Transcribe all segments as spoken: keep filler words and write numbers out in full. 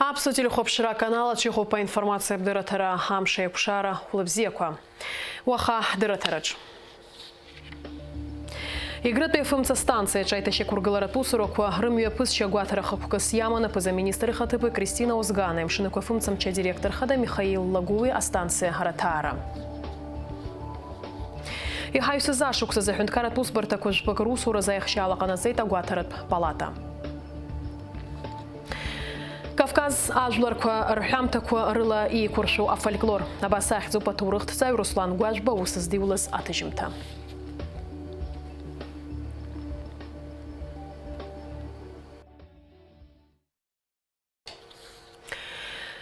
Аԥсуа телехәаԥшра аканал аҿы иҟоуп аинформациатә дырраҭара Амш аиқәшара. Хәлыбзиақәа. Уаха ҳдырраҭараҿ. Егрытәи афымца станциаҿы аиҭашьақәыргыларатә усурақәа рымҩаԥысшьа агәаҭара хықәкыс иаман аԥыза-министр ихаҭыԥуаҩ Кристина Озганеи амшынқәа афымцамч адиректор хада Михаил Лагәыуи астанциа раҭаара. Иҳаҩсыз ашықәсазы аҳәынҭқарратә усбарҭақәа жәпак русуразы аихшьаала ҟанаҵеит агәаҭаратә палата. Кавказ ажәларқәа рҳәамҭақәа рыла еиқәыршәу афольклор. Абас ахьӡуп аҭоурыхҭҵааҩ Руслан Гәажәба аус здиулаз аҭыжьымҭа.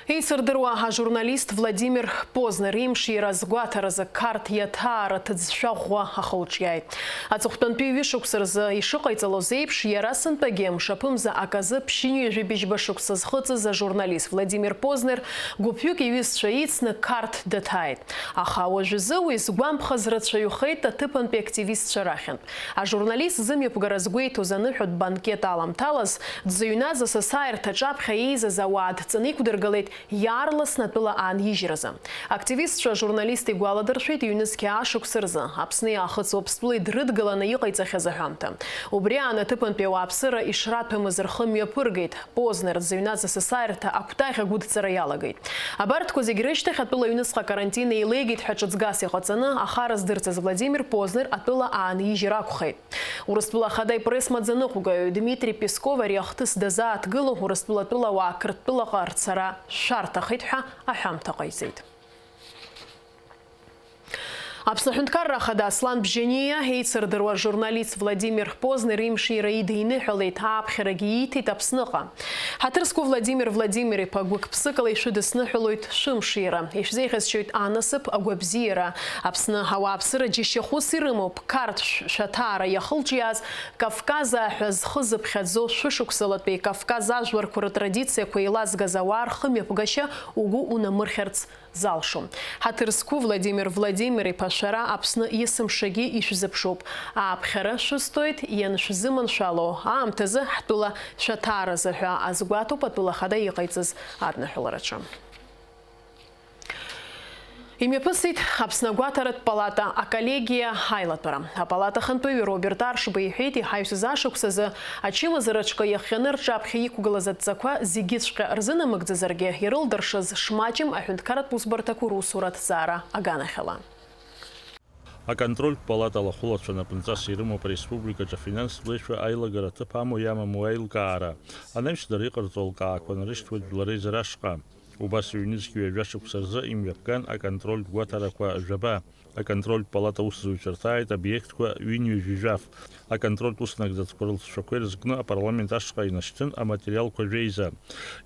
Еицырдыруа ажурналист Владимир Познер имшира азгәаҭаразы Қарҭ иаҭаара ҭыӡшәа ӷәӷәа ахылҿиааит. Аҵыхәтәантәи ҩышықәса рзы ишыҟаиҵалоз еиԥш, иара сынтәагьы мшаԥымза аказы ԥшьынҩажәи быжьба шықәса зхыҵыз ажурналист Владимир Познер гәыԥҩык иҩызцәа ицны Қарҭ даҭааит. Аха уажәазы уи згәамԥхаз рацәаҩхеит аҭыԥантәи активистцәа рахьынтә. Ажурналист зымҩаԥгара згәеиҭоз аныҳәатә банкет аламҭалаз, дзыҩназ асасааирҭа аҿаԥхьа еизаз ауаа дҵаны иқәдыргылеит иаарласны атәыла аанижьразы. Активистцәа ажурналист игәаладыршәеит ҩнызқьи ашықәса рзы Аԥсни Аахыҵ Уаԥстәылеи дрыдгыланы иҟаиҵахьаз аҳәамҭа. Убри аан аҭыԥантәи ауааԥсыра ишраҭәамыз рхы мҩаԥыргеит. Познер дзыҩназ асасааирҭа акәтаӷь агәыдҵара иалагеит. Абарҭқәа зегь рышьҭахь атәыла аҩныҵҟа акарантин еилеигеит ҳәа ҿыҵгас иҟаҵаны ахара здырҵаз Владимир Познер атәыла аанижьыр акәхеит. Урыстәыла Ахада ипресс-маӡаныҟәгаҩ Дмитри Песков ари ахҭыс дазааҭгыло, Урыстәыла атәылауаа Қырҭтәылаҟа рцара шәарҭахеит ҳәа аҳәамҭа ҟаиҵеит. Аԥсны Аҳәынҭқарра Ахада Аслан Бжьаниа еицырдыруа журналист Владимир Познер имшира идиныҳәалеит, ааԥхьарагьы ииҭеит Аԥсныҟа. Ҳаҭыр зқәу Владимир Владимир-иԥа гәык-ԥсыкала ишәыдысныҳәалоит шәымшира. Ишәзеиӷьасшьоит анасыԥ, агәабзиара. Аԥсны ауааԥсыра џьашьахәыс ирымоуп, Қарҭ шә-, шәаҭаара иахылҿиааз, Кавказ аҳәа зхы зыԥхьаӡо шәышықәсалатәи Кавказ ажәларқәа рытрадициақәа еилазгаз ауаа рхымҩаԥгашьа угәы унамырхьырц залшом. Ҳаҭыр зқәу Владимир Владимир-иԥа, шәара Аԥсны есымшагьы ишәзыԥшуп. Ааԥхьара шәысҭоит, ианшәзыманшәало аамҭазы ҳтәыла шәаҭааразы ҳәа азгәаҭоуп атәыла ахада иҟаиҵаз адныҳәалараҿы. Имҩаԥысит Аԥсны агәаҭаратә палата аколлегиа аилатәара. Апалата ахантәаҩы Роберт Аршба иҳәеит, иҳаҩсыз ашықәсазы ачымазараҿкы иахҟьаны рҿаԥхьа иқәгылаз адҵақәа зегьыҵәҟьа рзынамыгӡазаргьы, ирылдыршаз шмаҷым аҳәынҭқарратә усбарҭақәа русура аҭҵаара аганахьала. Аконтрольтә палата алахәылацәа напынҵас ирымоуп ареспубликаҿы афинанстә леишәа аилагара аҭыԥ амоу иамаму аилкаара. Анаҩс дара иҟарҵо алкаақәа нарышьҭуеит жәлар реизара ашҟа. Убас ҩнызқь ҩажәа шықәса рзы имҩаԥган аконтрольтә гәаҭарақәа жәаба. Аконтрольтә палата аусзуҩцәа рҭааит обиектқәа ҩынҩажәи жәаф. Аконтрольтә ус нагӡатәқәа рылҵшәақәа ирызкны апарламент ашҟа инашьҭын аматериалқәа жәеиза.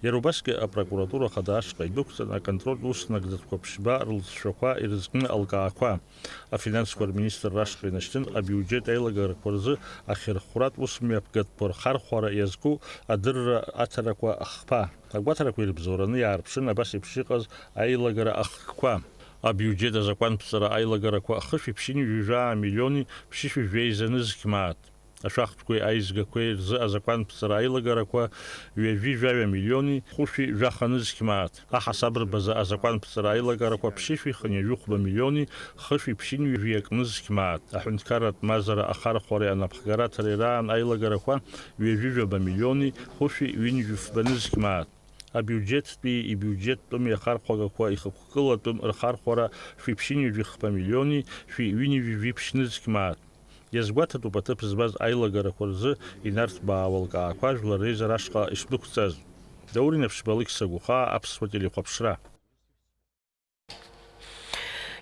Иара убасгьы апрокуратура ахада ашҟа идәықәҵан аконтрольтә ус нагӡатәқәа ԥшьба рылҵшәақәа ирызкны алкаақәа. Афинансқәа рминистрра ашҟа инашьҭын абиуџьет аилагарақәа рзы ахьырхәратә ус мҩаԥгатәқәа рхархәара иазку адырра аҭарақәа ахԥа. Агәаҭарақәа ирыбзоураны иаарԥшын абас еиԥш иҟаз аилагара ахкқәа. Абиуџьет азакәанԥҵара аилагарақәа хышәи ԥшьынҩажәи жәаа миллиони ԥшьышәи жәеиза нызқь мааҭ. Ашәахтәқәеи аизгақәеи рзы азакәанԥҵара аилагарақәа ҩажәи жәаҩа миллиони хәышәи жәаха нызқь мааҭ. Аҳасаб рбазы азакәанԥҵара аилагарақәа ԥшьышәи хынҩажәи хәба миллиони хышәи ԥшьынҩажәи акы нызқь мааҭ. Аҳәынҭқарратә мазара ахархәареи анапхгараҭареи раан аилагарақәа ҩажәи жәаба миллиони хәышәи ҩынҩажәи фба нызқь мааҭ. Абиуџьеттәи ибиуџьеттәым иахархәагақәа ихықәкылатәым рхархәара шәи ԥшьынҩажәи хԥа миллиони шәи ҩынҩажәи жәиԥшь нызқь мааҭ. Иазгәаҭатәуп аҭыԥ змаз аилагарақәа рзы инарҭбаауа алкаақәа жәлар реизара ашҟа ишдәықәҵаз. Даур Инаԥшьба, Алықьса Гәыхаа, Аԥсуа телехәаԥшра.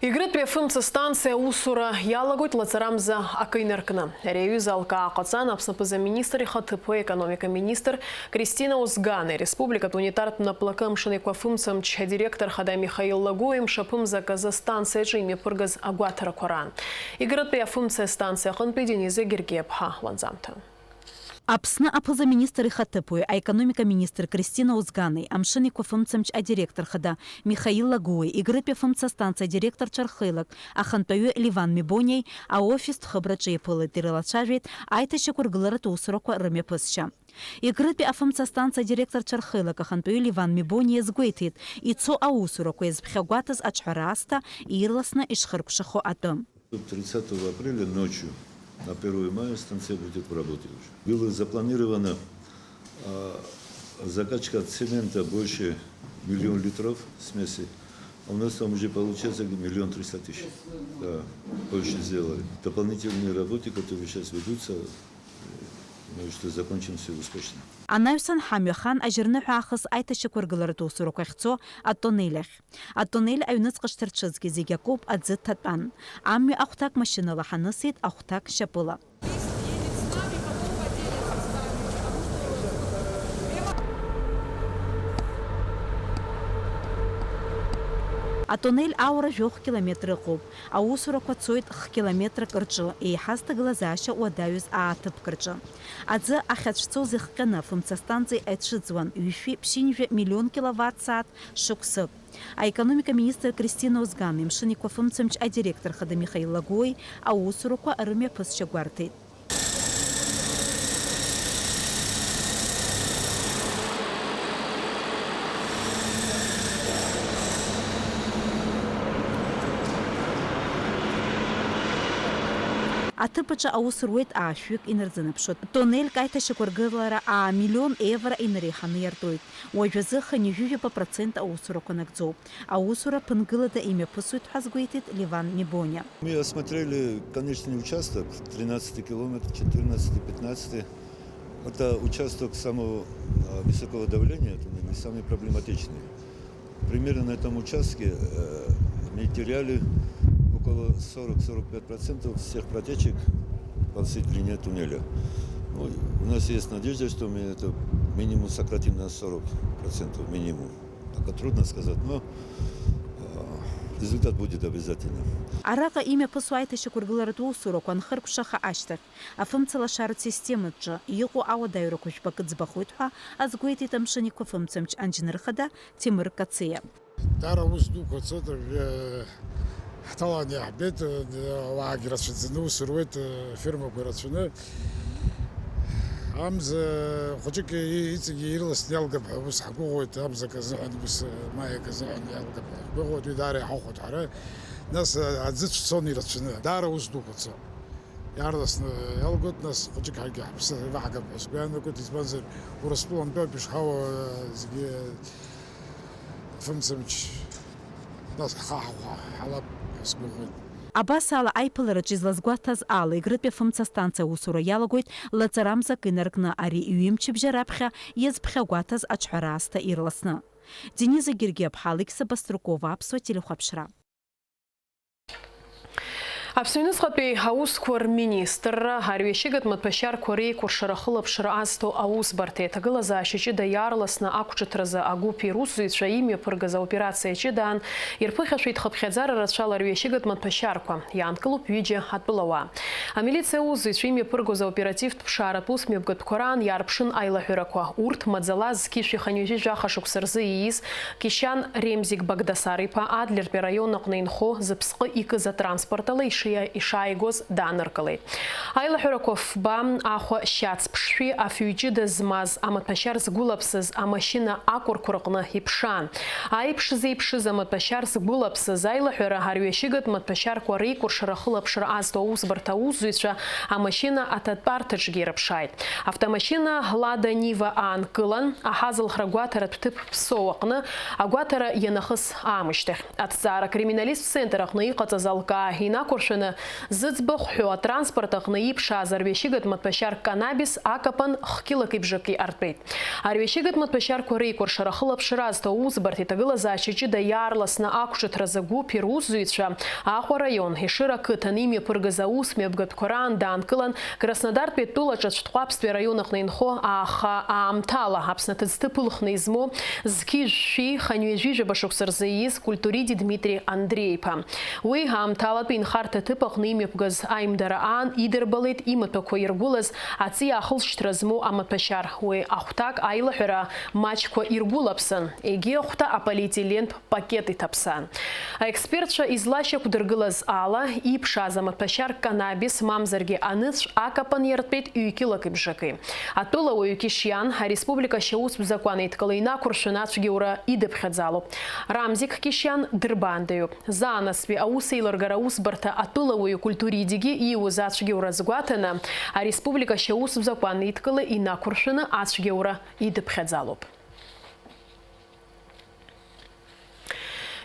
Егрытәи афымца станциа аусура иалагоит лаҵарамза акы инаркны. Ари аҩыза алкаа ҟаҵан Аԥсны аԥыза-министр ихаҭыԥуаҩ, аекономика министр Кристина Озганеи, ареспубликатә унитартә наплакы амшын еиқәа афымцамч адиректор хада Михаил Лагәыуеи мшаԥымза аказы астанциаҿы имҩаԥыргаз агәаҭарақәа раан. Егрытәи афымца станциа аҟынтәи Дениза Гергиаԥҳа ланҵамҭа. Аԥсны аԥыза-министр ихаҭыԥуаҩ, аекономика министр Кристина Озганеи, амшын еиқәа афымцамч адиректор хада Михаил Лагәыуеи, Егрытәи афымца астанциа адиректорцәа рхеилак ахантәаҩы Леван Мебониеи аофистә хыбраҿы иаԥылеит, ирылацәажәеит аиҭашьақәыргыларатә усурақәа рымҩаԥысшьа. Егрытәи афымца станциа адиректорцәа рхеилак ахантәаҩы Леван Мебони иазгәеиҭеит, ицо аусурақәа иазԥхьагәаҭаз аҿҳәара аасҭа ирласны ишхыркәшахо атәы. Тридцатого апреля ночью на первое мая станция будет в работе уже. Было запланировано, а, закачка цемента больше миллион литров смеси, а у нас там уже получается миллион триста тысяч. Да, больше сделали. Дополнительные работы, которые сейчас ведутся, э, мы что закончим все успешно. Анаҩсан ҳамҩа хан ажьырныҳәа аахыс аиҭашьақәыргыларатә усурақәа ахьцо атоннель ахь. Атоннель аҩныҵҟа шҭарҽызгьы зегь акоуп аӡы ҭатәан. Амҩа ахәҭак машьынала ҳанысит, ахәҭак шьапыла. Атоннель аура жәохә километр ыҟоуп. Аусурақәа цоит х-километрак рҿы, еиҳаз ҭагылазаашьа уадаҩыз ааҭыԥк рҿы. Аӡы ахьацәцоз ихҟьаны афымца станциа ицәыӡуан ҩышәи ԥшьынҩажәи миллион киловатт сааҭ шықәсык. Аекономика министр Кристина Озгани, Мшын Еиқәа фымцамч адиректор хада Михаил Лагәуеи аусурақәа рымҩаԥысшьа гәарҭеит. Аҭыԥ аҿы аус руеит аашәҩык инарзынаԥшуа. Тоннельк аиҭашьақәыргылара аа миллион евро инареиҳаны иартуеит. Уажәазы хынҩажәижәаба процент аусурақәа нагӡоуп. Аусура ԥынгылада имҩаԥысуеит ҳәа азгәеиҭеит Леван Мебониа. Мы осмотрели конечный участок, тринадцатый километр, четырнадцатый, пятнадцатый. Это участок самого, а, высокого давления, это самый проблематичный. Примерно на этом участке, э, мы теряли около сорок-сорок пять процентов всех протечек по всей длине туннеля. Ну, у нас есть надежда, что мы это минимум сократим на сорок процентов, минимум. Пока трудно сказать, но, э, результат будет обязательно. Араҟа имҩаԥысуа аиҭашьақәыргыларатә усурақәа анхыркәшаха ашьҭахь, афымцалашаратә системаҿы иҟоу ауадаҩрақәа жәпакы ӡбахоит ҳәа азгәеиҭеит Амшын Еиқәа фымцамч анџьныр хада Ҭемыр Кациа. Даара аус дуқәа цоит, уажәы ҳҭаланы иаҳбеит, ауаагьы рацәаӡаны аус руеит, афермақәа рацәаны. Амза хәыҷык и-, иҵегьы ирласны иалгап ҳәа ус ҳгәыӷуеит, амзак азыҳәан, ус маиак азыҳәан иалгап ҳәа ҳгәыӷуеит, уи даара иҳахәоит ҳара. Нас аӡы цәцон ирацәаны, даара аус дуқәа цо. Иаарласны иалгоит, нас хәыҷык ҳаргьы ҳаԥсы еиваҳгап ҳәа сгәы иаанагоит, избанзар, Урыстәылантәи ауп ишҳауа, зегьы фымцамч, нас ҳхы ҳахәа ҳалап ҳәа сгәыӷуеит. Абас ала, аиԥылараҿы излазгәаҭаз ала, Егрытәи афымца станциа аусура иалагоит лаҵарамзак инаркны, ари ҩымчыбжьа раԥхьа иазԥхьагәаҭаз аҿҳәара аасҭа ирласны. Дениза Гергиаԥҳа, Алықьса Баструкова, Аԥсуа телехәаԥшра. Аԥсны аҩныҵҟатәи аусқәа рминистрра арҩашьыгатә маҭәашьарқәа реикәыршара ахылаԥшра азҭо аусбарҭеи аҭагылазаашьа ҷыда иаарласны ақәҿыҭразы агәыԥи русзуҩцәа имҩаԥыргаз аоперациа ҷыдаан ирԥыхьашәеит хыԥхьаӡара рацәала арҩашьыгатә маҭәашьарқәа, иаанкылоуп ҩыџьа атәылауаа. Амилициа аусзуҩцәа имҩаԥыргоз аоперативтә ԥшааратә ус мҩаԥгатәқәа раан иаарԥшын аилаҳәарақәа. Урҭ маӡала зқьышәи хынҩажәи жәаха шықәса рзы ииз Кишьан Ремзик Багдасар-иԥа Адлертәи араион аҟны инхо зыԥсҟы икыз атранспорт ала ишиа-, ишааигоз дааныркылеит. Аилаҳәарақәа фба, ахәа шьац ԥшшәи афҩы ҷыда змаз амаҭәашьар згәылаԥсыз амашьына акәырқәа рҟны иԥшаан. Аиԥш зеиԥшыз амаҭәашьар згәылаԥсыз аилаҳәара арҩашьыгатә маҭәашьарқәа реикәыршара ахылаԥшра азҭо аусбарҭа аусзуҩцәа амашьына аҭатәарҭаҿгьы ирыԥшааит. Автомашьына Лада Нива аанкылан, аҳазылхра гәаҭаратә ҭыԥ Ԥсоу аҟны агәаҭара ианахыс аамышьҭахь. Аҭҵаара акриминалисттә центр аҟны иҟаҵаз алкаа инақәыршәаны, зыӡбахә ҳәоу атранспорт аҟны иԥшааз арҩашьыгатә маҭәашьар каннабис акапан хкьылаки бжаки артәеит. Арҩашьыгатә маҭәашьарқәа реикәыршара ахылаԥшра азҭо аусбарҭа иҭагылазаашьа ҷыда иаарласны ақәҿыҭразы агәыԥи русзуҩцәа Аҟәа араион Ешыра ақыҭан имҩаԥыргаз аус мҩаԥгатәқәа раан даанкылан, Краснодартәи атәылаҿы Цәҭҟәаԥстәи араион аҟны инхо ааха аамҭала Аԥсны аҭыӡҭыԥ ылхны измоу зқьи жәшәи хынҩажәи жәаба шықәса рзы ииз Культуриди Дмитри Андреи-иԥа. Уи аамҭалатәи инхарҭа Аҭыԥ аҟны имҩаԥгаз аимдара аан идырбалеит имаҭәақәа иргәылаз аҵиаа ахылҵшьҭра змоу амаҭәашьар. Уи ахәҭак аилаҳәара маҷқәа иргәылаԥсан, егьи ахәҭа аполиетилентә пакет иҭаԥсаан. Аекспертцәа излашьақәдыргылаз ала, иԥшааз амаҭәашьар канабис, мамзаргьы аныцә акапан иартәеит ҩ-кьылаки бжаки. Атәылауаҩ Кьышьиан ареспублика ашьаустә закәан еидкыла инақәыршәаны ацәгьоура идыԥхьаӡалоуп. Рамзик Кьышьиан дырбаандаҩуп. Заанаҵтәи аусеилыргара аусбарҭа атәылауаҩ Культуридигьы ииуз ацәгьоура азгәаҭаны, ареспублика ашьаустә закәан еидкыла инақәыршәаны ацәгьоура идыԥхьаӡалоуп.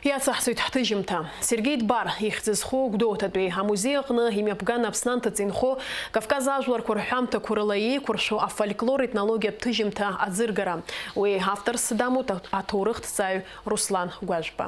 Иацаҳҵоит ҳҭыжьымҭа. Сергеи Дбар ихьӡ зху Гәдоуҭатәи амузеи аҟны имҩаԥган Аԥсны анҭыҵ инхо Кавказ ажәларқәа рҳәамҭақәа рыла еиқәыршәо афольклор-етнологиатә ҭыжьымҭа аӡыргара. Уи авторс дамоуп аҭоурыхҭҵааҩ Руслан Гәажәба.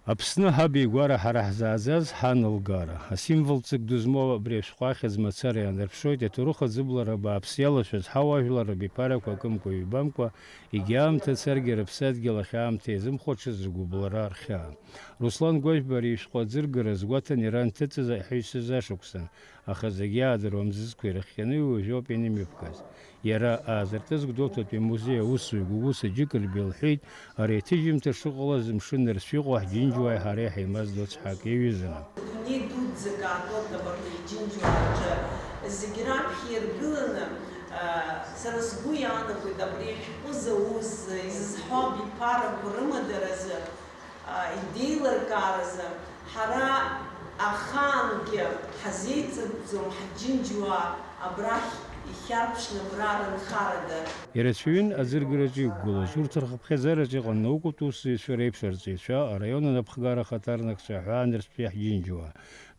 Аԥсны ҳаб игәара ҳара ҳзааӡаз ҳан лгара, асимвол ҵык ду змоу абри ашәҟәы ахьӡ мацара иаанарԥшуеит, аҭоурых аӡыблара бааԥс иалашәаз ҳауаажәлар рабиԥарақәа акымкәа-ҩбамкәа, егьи аамҭа царгьы рыԥсадгьыл ахь аамҭа иазымхәаҽыз ргәыбылра рхьаа. Руслан Гәажәба ари ишәҟәы аӡыргара азгәаҭан иара анҭыҵыз аҳәисазы ашықәсан, аха зегьы иаадыруа амзызқәа ирыхҟьаны уи уажәоуп ианымҩаԥгаз. Иара аазыртыз Гәдоуҭатәи амузеи аусзуҩ Гәыгәыса Џьыкырбеи лҳәеит, ари аҭыжьымҭа шыҟалаз мшы нырцә иҟоу ҳџьынџьуааи ҳареи ҳаимаздо цҳак иаҩызаны. Дунеи дуӡӡак аартуп абарҭ ҳџьынџьуаараҿы зегь раԥхьа иргыланы, а, сара сгәы иаанагоит абри ашәҟәы зауз, изызҳәо абиԥарақәа рымадаразы, а, идеилыркааразы ҳара ахаангьы ҳазеиҵыҵӡом ҳџьынџьуаа абрахь ихьарԥшны абра рынхарада. Ирацәаҩын аӡыргараҿы иқәгылоз, урҭ рхыԥхьаӡараҿы иҟан наукатә усзуҩцәа реиԥш арҵаҩцәа, араион анапхгара ахаҭарнакцәа ҳәа нырцәтәи ҳџьынџьуаа.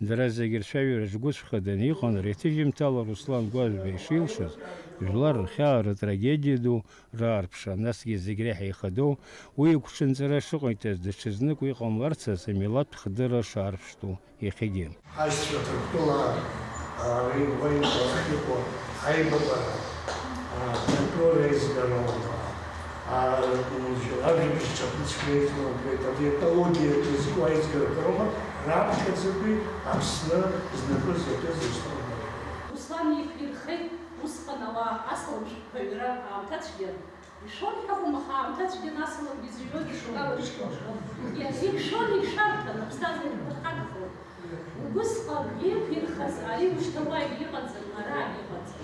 Дара зегьы рцәажәара ргәыцәхаданы иҟан, реиҭыжьымҭала Руслан Гәажәба ишилшоз, жәлар рхьаа, ртрагедиа ду, раарԥшра, насгьы зегь реиҳа ихадоу, уи игәҽанҵара шыҟаиҵаз, даҽазнык уи ҟамларц азы амилаҭтә хдырра шаарԥштәу иахьагьы. Ҳашьцәа Ҭырқәтәылаа, а, Римҟәа иҟоу, аибабара, а, фольклор аизгароума, а, м, ажәабжь ҿахәыцқәа еизгоуп, абри антологиа изку аизгарақәа роума, раԥхьаӡатәи Аԥсны знапы закыз Руслан Гәажәба. Руслан иқәирхеит усҟан ауаа асалам шәҟәқәа аҩра аамҭацәгьа. Ишәон ҳәа акәым, аха аамҭацәгьа насалакгьы зыҩуагьы шьоукы аларышьҭуан. Иазеиқәшәон, егьшәарҭан, аԥсҭазаара иԥырхагахон. Убысҟан иқәирхаз ари ушьҭа уаагьы иҟаӡам, араагьы иҟаӡам.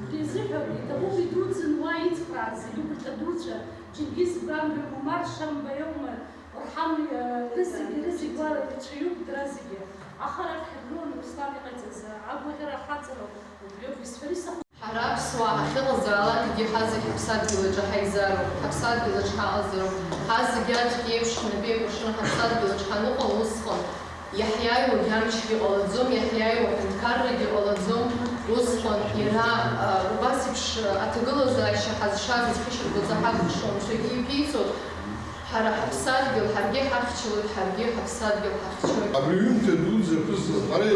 Убри азыҳәан иҭабуп идуӡӡан уа ицхрааз зегьы убарҭ адуцәа, Џьынгиз Гәамбиоума, Умар Шамбаиоума, Орҳан, э, рызегьы, рызегь уа рацәаҩуп дара зегьы. Аха раԥхьа дгыланы Руслан иҟаиҵаз агәаӷьра ахаҵароуп, убриоуп исҳәар исҭаху. Ҳара аԥсуаа ҳахьыҟазаалакгьы ҳазегь ҳаԥсадгьыл аҿы ҳаизароуп, ҳаԥсадгьыл аҿы ҳаҟазароуп, ҳазегь аӡәк еиԥш ҳнапы еикәыршаны ҳаԥсадгьыл аҿы ҳаныҟало усҟан, иаҳиааиуагь амчгьы ҟалаӡом, иаҳиааиуа аҳәынҭқаррагьы ҟалаӡом, усҟан иара, а, убас еиԥш аҭагылазаашьа ҳазшаз зхьышьаргәыҵа ҳакәыхшоу анцәагьы иԥиҵоит. Ҳара ҳаԥсадгьыл ҳаргьы ҳахьчалоит, ҳаргьы ҳаԥсадгьыл ҳахьчоит. Абри ҩымҭа дуӡӡа ԥызҵаз ҳара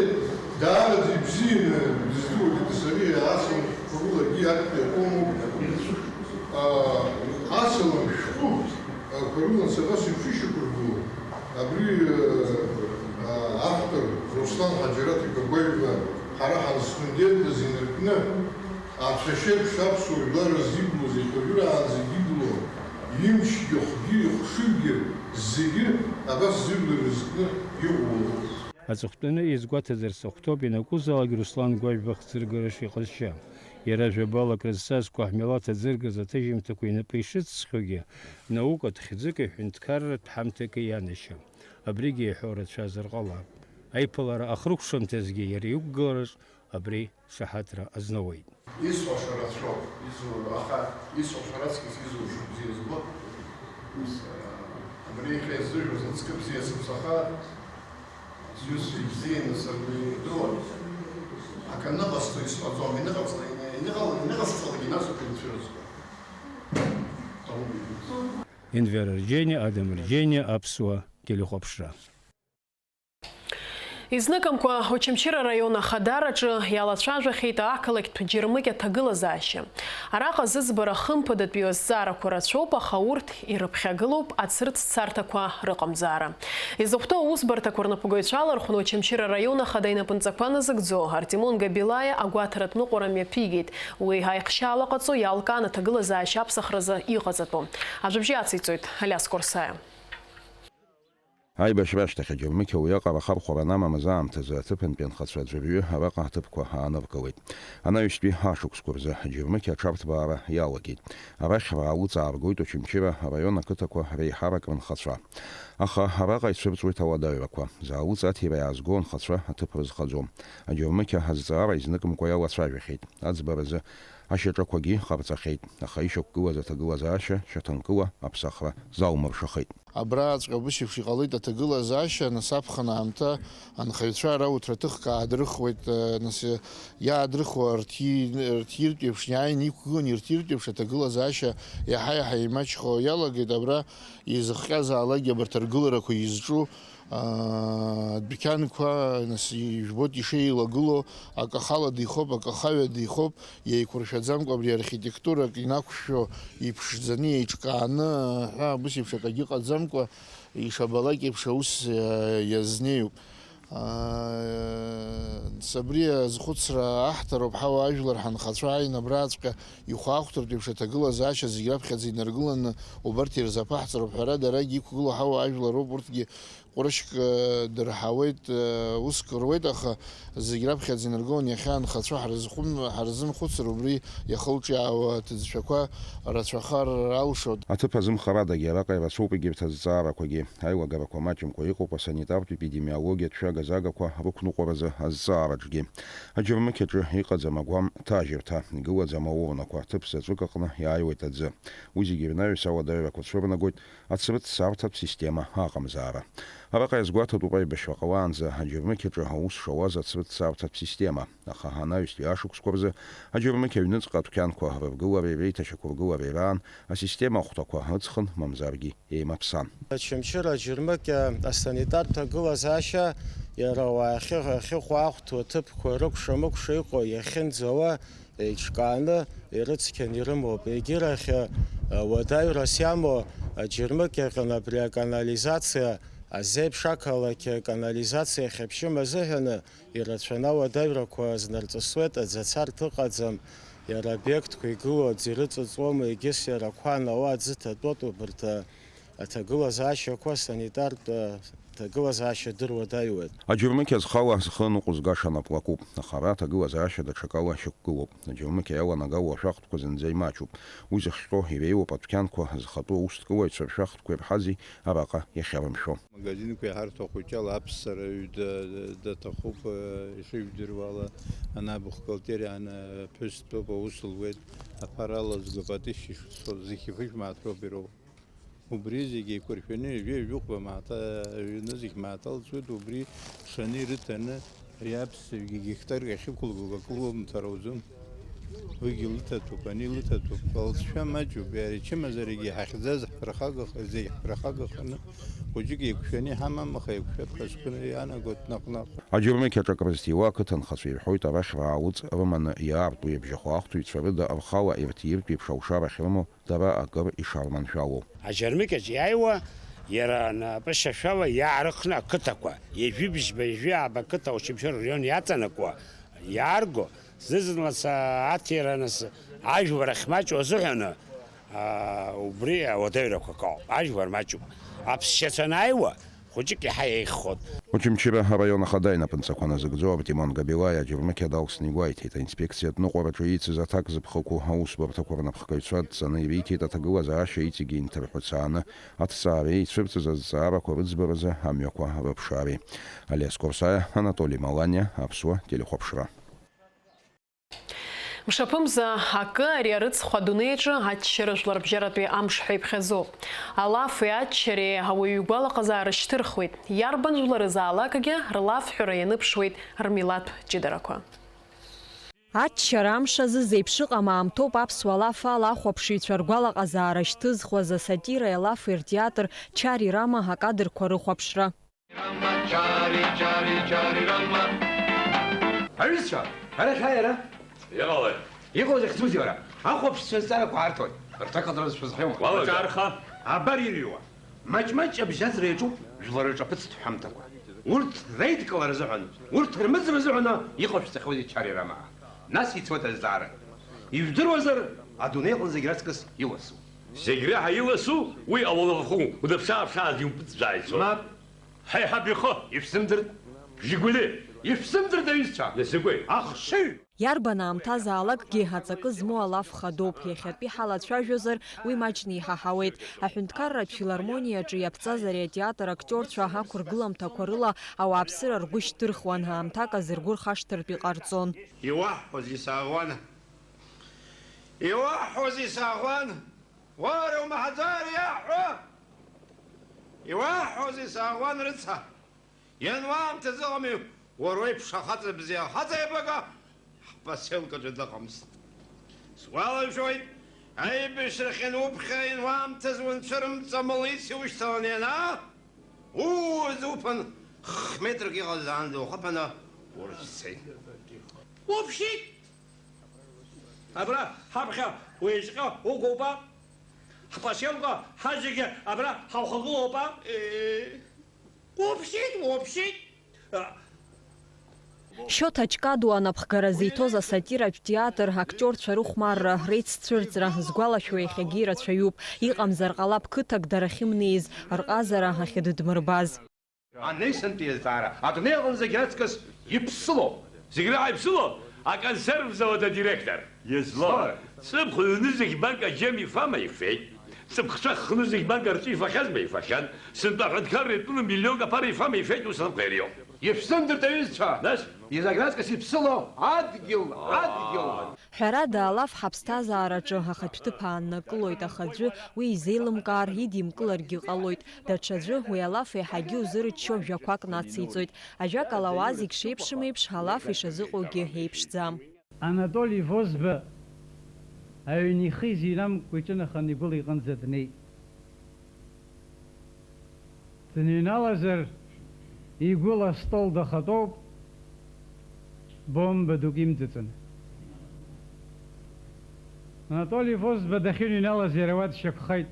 даараӡа ибзианы дыздыруеит, Дасариа асалам шәҟәқәа рылагьы актәи атомуп. А, асалам шәҟәы, а, қәа рыла сара сыԥсы ишьақәыргылоу. Абри, а, а, автор Руслан Ҳаџьараҭ-иԥа Гәаҩба ҳара ҳанстудентыз инаркны, Ацәашьеиԥш аԥсуа жәлар рзиблуз, иҳәажәыраанӡагь иблуа, имчгьы, ахәгьы, ихәшыҩгьы, зегьы абас зыбла ирызкны иҟоу. Аҵыхәтәаны иазгәаҭазар сахәҭоуп, ианакәызаалак Руслан Гәажәба хӡыргара шиҟазшьа. Иара жәабалак рызҵазкуа ҳмилаҭ аӡыргаз аҭыжьымҭақәа инапы ишыҵсхьоугьы, наукатә хьӡыки ҳәынҭқарратә ҳамҭаки ианашьа. Абригьы иҳәо рацәазар ҟалап. Аиԥылара ахыркәшамҭазгьы иара иқәгылараҿ абри шаҳаҭра азноуеит. Исҳәаша рацәоуп, изу-, аха исҳәаша раҵкыс изушо бзиа збоит. Абри иахьа изыжәуаз мызкы бзиа сыԥсахааит, сҩызцәа ибзианы сыргәы ирдыруан. Акы аныҟасҵо исҳәаӡом, иныҟаҵ-, иныҟал-, иныҟасҵалакгьы насоуп илцәырызго. Енвер Арџьениа, Адам Арџьениа, Аԥсуа телехәаԥшра. Изныкымкәа Очамчыра араион ахадараҿы иалацәажәахьеит ақалақьтә Џьармыкьа ҭагылазаашьа. Араҟа зыӡбара хымԥадатәиу азҵаарақәа рацәоуп, аха урҭ ирыԥхьагылоуп ацырҵцарҭақәа рыҟамзаара. Изыхәҭоу аусбарҭақәа рнапхгаҩцәа алархәны Очамчыра араион ахада инапынҵақәа назыгӡо Артемон Габилаиа агәаҭаратә ныҟәара мҩаԥигеит. Уи аихшьаала ҟаҵо иалкаан аҭагылазаашьа аԥсахразы иҟаҵатәу. Ажәабжьы ациҵоит Алиас Корсаиа. Аибашьра ашьҭахь аџьармыкьа уиаҟара ахархәара анамамыз аамҭазы аҭыԥантәи анхацәа аӡәырҩы араҟа аҭыԥқәа ааныркылеит. Анаҩстәи ашықәсқәа рзы аџьармыкьа аҽарҭбаара иалагеит. Арахь раалыҵааргоит Очамчыра араион ақыҭақәа реиҳарак рынхацәа. Аха араҟа ицәырҵуеит ауадаҩрақәа. Заалыҵ аҭира иаазго анхацәа аҭыԥ рызхаӡом. Аџьармыкьа азҵаара изныкымкәа иалацәажәахьеит. Аӡбаразы ашьаҿақәагьы ҟарҵахьеит, аха ишьақәгылаз аҭагылазаашьа шьаҭанкыла аԥсахра залмыршахеит. Абраҵәҟьа убыс еиԥш иҟалеит аҭагылазаашьа, нас аԥхын аамҭа анхаҩцәа ара уҭраҭыхк аадрыхуеит, нас иаадрыхуа рҭи-, рҭиртә еиԥш иааины иқәгылан, ирҭиртә еиԥш аҭагылазаашьа иаҳа-иаҳа еимаҷхо иалагеит. Абра изыхҟьазаалакгьы абарҭ аргыларақәа изҿу, аа, адәқьанқәа, нас, ижәбоит ишеилагылоу, акы ахала дихоуп, акы ахаҩа дихоуп, еиқәыршәаӡамкәа абри архитектурак инақәшәо, иԥшӡаны, еиҿкааны ҳәа, убыс еиԥш акагьы ыҟаӡамкәа, ишабалак еиԥш аус, э, иазнеиуп. Аа, нас абри азхәыцра аҳҭароуп, ҳауаажәлар ҳанхацәа ааины абраҵәҟьа ихәаахәҭыртә еиԥш аҭагылазаашьа зегь раԥхьаӡа инаргыланы убарҭ ирзаԥаҳҵароуп, ҳәарада, арагь иқәгылоу ҳауаажәлароуп, урҭгьы ҟәрышьк, э, дырҳауеит, э, уск руеит, аха зегь раԥхьаӡа инаргыланы иахьа анхацәа ҳарзхәым-, ҳарзымхәыцыр, убри иахылҿиаауа аҭыӡшәақәа рацәахар алшоит. Аҭыԥ азымхарадагьы араҟа ирацәоуп егьырҭ азҵаарақәагьы. Аилагарақәа маҷымкәа иҟоуп асанитартә-епидемиологиатә шәага-загақәа рықәныҟәаразы азҵаараҿгьы. Аџьармыкьаҿы иҟаӡам агәам ҭажьырҭа, игылаӡам аурнақәа, ҭыԥ заҵәык аҟны иааиуеит аӡы. Уи зегьы рнаҩс ауадаҩрақәа цәырнагоит ацрыҵцарҭатә система аҟамзаара. Араҟа иазгәаҭатәуп аибашьра ҟалаанӡа аџьармыкьаҿы аус шауаз ацрыҵцарҭатә система, аха анаҩстәи ашықәсқәа рзы аџьармыкьа аҩныҵҟа адәқьанқәа рыргылареи реиҭашьақәыргылареи раан асистема ахәҭақәа ыҵхын, мамзаргьы еимаԥсан. Очамчыра аџьармыкьа асанитартә ҭагылазаашьа иара ауаа ахьы-, ахьыхәаахәҭоу аҭыԥқәа рыкәша-мыкәша иҟоу иахьынӡауа еиҿкааны ирыцқьаны ирымоуп. Егьырахь, уадаҩрас иамоу аџьармыкьаҟны абри аканализациа, азеиԥш ақалақь аканализациа ахьаԥшьым азыҳәаны ирацәаны ауадаҩрақәа азнарҵысуеит, аӡацарҭа ыҟаӡам, иара обиектқәа игылоу аӡы ирыҵыҵуама, егьыс иара ақәа анауа аӡы ҭатәоит, убарҭ аҭагылазаашьақәа санитартә ҭагылазаашьа дыруадаҩуеит. Аџьармыкьа зхала зхы ныҟәызгаша наплакуп, аха ара аҭагылазаашьа даҽакала шьақәгылоуп. Аџьармыкьа иаланагало ашәахтәқәа зынӡа имаҷуп. Уи зыхҟьо иреиуоуп адәқьанқәа зхатәу аусҭкыҩцәа ршәахтәқәа ирҳази араҟа иахьарымшәо. Магазинқәа иҳарҭо ахәыҷы ала аԥссара аҩ да-, даҭахуп, э, ишыжәдыруа ала, ана бухгалтериа, ана ԥҳәыс дтәоуп, аус луеит, аԥара алазго, апатиц ишыцәцо, зқьи ԥышә мааҭ роуп ироуа. Убри зегь еиқәыршәаны ҩажәи жәохәба мааҭ, аҩны зегь мааҭ алҵуеит, убри шаны ирыҭаны, ари аԥссаҩгьы геқтарк ахьықәылгылак лылымҭар ауӡом. Уигьы лыҭатәуп, ани лыҭатәуп, лҵшәа маҷуп, иара ичымазарагьы ҳахьӡаз ҳԥырхагаха-, зегь ҳԥырхагаханы, хәыҷык еиқәшәаны иҳамам, аха еиқәшәап ҳәа сгәы иаанагоит наҟ-наҟ. Аџьармыкьаҿ акрызҭиуа ақыҭанхацәа ирҳәоит, арахь раалыҵ рыманы иаарту иабжьахо ахәҭыҩцәа рыда рхала ирҭиртә еиԥш алшара ахьрымоу дара акыр ишарманшәалоу. Аџьармыкьаҿ иааиуа, иара напышьашәала иаарыхны ақыҭақәа, ҩажәи бжьба, ҩажәи ааба қыҭа Очамчыра араион иаҵанакуа, иаарго, зны-зынла са аҭира нас ажәлар ахьмаҷу азыҳәаны, аа, убри ауадаҩрақәа каоуп, ажәлар маҷуп. Аԥсшьацәа анааиуа, хәыҷык иаҳа еиӷьхон. Очамчыра араион ахада инапынҵақәа назыгӡо Артемон Габилаиа аџьармыкьа далсны игәеиҭеит, аинспекциатә ныҟәараҿы еицыз аҭак зыԥхықәу аусбарҭақәа рнапхгаҩцәа дҵаны ириҭеит аҭагылазаашьа иҵегьы инҭырҳәыцааны аҭҵаареи ицәырҵыз азҵаарақәа рыӡбаразы амҩақәа рыԥшаареи. Алиас Корсаиа, Анатоли Маланиа, Аԥсуа телехәаԥшра. Мшаԥымза акы, ари арыцхә адунеиаҿы аччара жәларбжьаратәи амш ҳәа иԥхьаӡоуп. Алафи аччареи ауаҩы игәалаҟазаара шьҭырхуеит, иарбан жәларызаалакгьы рлафҳәара ианыԥшуеит рмилаҭтә ҷыдарақәа. Аччара амш азы зеиԥшыҟам аамҭоуп аԥсуа лаф ала ахәаԥшыҩцәа ргәалаҟазаара шьҭызхуаз асатиреи алафи ртеатр Чари Рама акадрқәа рыхәаԥшра. Аҩызцәа, арахь ааи ара. Иҟалеи? Иҟоу захьӡузеи уара? Ахәаԥшцәа зҵаарақәа аарҭоит. Рҭакалара шәазҳәома? Уалага. Аҿарха. Абар ирҩуа. Маҷ-маҷ абжьаӡра иаҿуп жәлар рҿаԥыцтә ҳәамҭақәа. Урҭ реидкылара азыҳәан, урҭ рмыӡра азыҳәан иҟашәҵахьоузеи Чари Рамаа? Нас ицоит азҵаара. Ижәдыруазар, адунеи аҟны зегь раҵкыс иласу. Зегь реиҳа иласу уи ауалафахәы унаԥшы-ааԥшааӡа иумпыҵӡәӡәаа ицо. Мап. Ҳаиҳаб ихы! Ишәзымдырт? Жигули! Ишәзымдырт, аҩызцәа? Закәи? Ахшыҩ! Иарбан аамҭазаалакгьы аҵакы змоу алаф хадоуп, иахьатәи ҳалацәажәозар, уи маҷны иҳаҳауеит. Аҳәынҭқарратә филармониаҿы иаԥҵаз ари атеатр актиорцәа ақәыргыламҭақәа рыла ауааԥсыра ргәы шьҭырхуан, аамҭак азы ргәы рхашҭыртә иҟарҵон. Иуаҳҳәозеи саӷәан? Иуаҳҳәозеи саӷәан? Уара умаҳаӡар иаҳҳәо? Иуаҳҳәозеи саӷәан, рыцҳа? Иануаамҭаз ыҟами, уара уеиԥш ахаҵа бзиа, ахаҵа еибага ҳпоселкаҿы дыҟамызт. Сгәалашәоит, аибашьрахь иануԥхьа, иануаамҭаз унцәа рымҵамылиц иушьҭаланы ианаа, ууаӡа уԥан х-метрак иҟаз аанда ухаԥаны урыцәцеит. Уԥшит! Абра ҳаԥхьа уеизҟьа угоуп, ҳпоселка ҳазегьы абра ҳаухагылоуп. Э, уԥшит, уԥшит! А. Шьоҭа Ҷкадуа анапхгара зиҭоз асатиратә театр актиорцәа рыхәмарра, реиццәырҵра згәалашәо иахьагьы ирацәаҩуп. Иҟамзар ҟалап қыҭак дара ахьымнеиз, рҟазара ахьыдыдмырбаз. Анеисантәи азҵаара адунеи аҟны зегь раҵкыс иԥсылоуп. Зегь реиҳа иԥсыло аконсерв завод адиректор. Излоу? Ҵыԥх ҩны зегь банк аџьем ифама ифеит. Ҵыԥхцәа хны зегь банк арҵәы ифахьазма ифахьан. Сынтәа аҳәынҭқарра итәылан миллионк аԥара ифама ифеит, ус анапхгариоуп. Ишәзымдырт, аҩызцәа! Нас? Зегь раҵкыс иԥсыло адгьыл, адгьыл! Ҳәарада, алаф ҳаԥсҭазаараҿы ахатә ҭыԥ ааннакылоит, аха аӡәы уи изеилымкаар идимкыларгьы ҟалоит. Даҽаӡәы уи алаф еиҳагьы узырччо жәақәак нациҵоит. Ажәакала, ауаа зегь шеиԥшым еиԥш, алаф ишазыҟоугьы еиԥшӡам. Анатоли Возба аҩн ихы изинамкәа иҿынаханы игәыла иҟынӡа днеит. Дныҩналазар, игәыла астол дахатәоуп, бомба дук имҵыҵын. Анатоли Возба дахьыныҩналаз иара уа дшьақәхеит.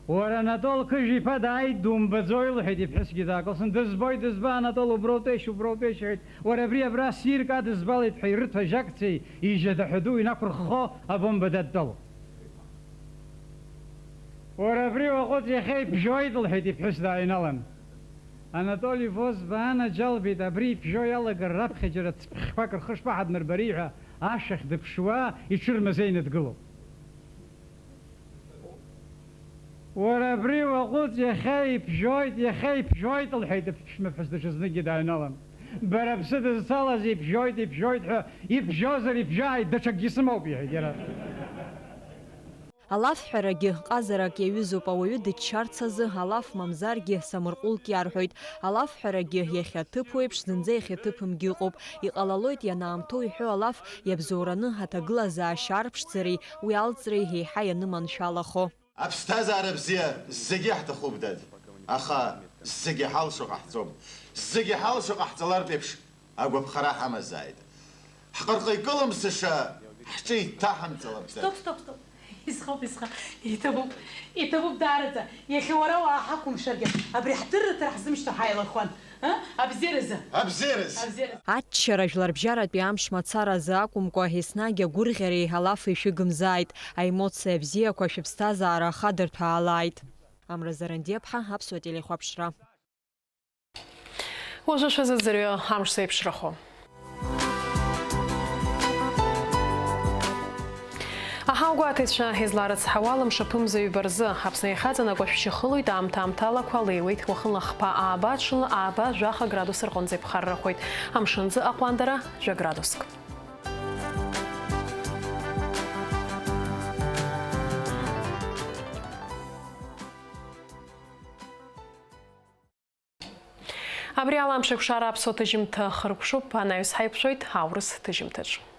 Уара, Анатол Қыжә-иԥа дааит, думбаӡои? Лҳәеит иԥҳәысгьы даакылсын. Дызбоит, дызба, Анатол, уброутәеишь, уброутәеишь, иҳәеит. Уара, абри абра ссирк адызбалеит ҳәа ирыҭо ажьакцеи ижьада ҳәа ду инақәырххо абомба дадтәалоуп. Уара, абри уаҟәыҵ, иахьа иԥжәоит, лҳәеит иԥҳәыс дааҩналан. Анатоли Возба анаџьалбеит, абри иԥжәо иалагар раԥхьа џьара цԥхьқәак рхы шԥаҳадмырбари ҳәа ашәахь дыԥшуа иҽырмазеины дгылоуп. Уара абри уаҟәыҵ, иахьа иԥжәоит, иахьа иԥжәоит, лҳәеит аԥшәмаԥҳәыс даҽазныкгьы дааҩналан. Бара бсыдызцалаз иԥжәоит, иԥжәоит ҳәа, ибжьозар ибжьааит, даҽакгьы сымоуп, иҳәеит иара. Алафҳәарагьы ҟазарак иаҩызоуп, ауаҩы дыччарц азы алаф мамзаргьы самырҟәылк иарҳәоит. Алафҳәарагьы иахьа ҭыԥ уеиԥш зынӡа иахьа ҭыԥымгьы ыҟоуп. Иҟалалоит ианаамҭоу иҳәо алаф иабзоураны аҭагылазаашьа арԥшӡареи уи алҵреи еиҳа ианыманшәалахо. Аԥсҭазаара бзиа зегьы ҳҭахуп, дад, аха зегьы ҳалшо ҟаҳҵом. Зегьы ҳалшо ҟаҳҵалартә еиԥш, агәаԥхара ҳамазааит. Ҳҟырҟы икылымсыша ҳҿы иҭаҳамҵалап, дад. Стоп, стоп, стоп. Исхоуп, исха-, иҭабуп, иҭабуп даараӡа. Иахьа уара уаа ҳақәымшәаргьы, абри ҳдырраҭара ҳзымшьҭо ҳаилахуан. А? Абзиаразы! Абзиаразы! Абзиаразы! Аччара жәларбжьаратәи амш мацаразы акәымкәа, еснагь агәырӷьареи алафи шәыгымзааит. Аемоциа бзиақәа шәыԥсҭазаара ахадырҭәаалааит. Амра Зарандиаԥҳа, Аԥсуа телехәаԥшра. Уажәы шәазыӡырҩы амш зеиԥшрахо. Аҳауагәаҭаҩцәа изларыцҳауа алымшаԥымза ҩба рзы Аԥсны иахьаҵанакуа шәшьа хылоит, аамҭа-аамҭалақәа леиуеит, уахынла хԥа ааба, ҽынла ааба, жәаха градус рҟынӡа иԥхаррахоит. Амшынӡы аҟәандара жәа градуск. Абри ала Амшеикәшара аԥсуа ҭыжьымҭа хыркәшоуп, анаҩс ҳаиқәшәоит аурыс ҭыжьымҭаҿ.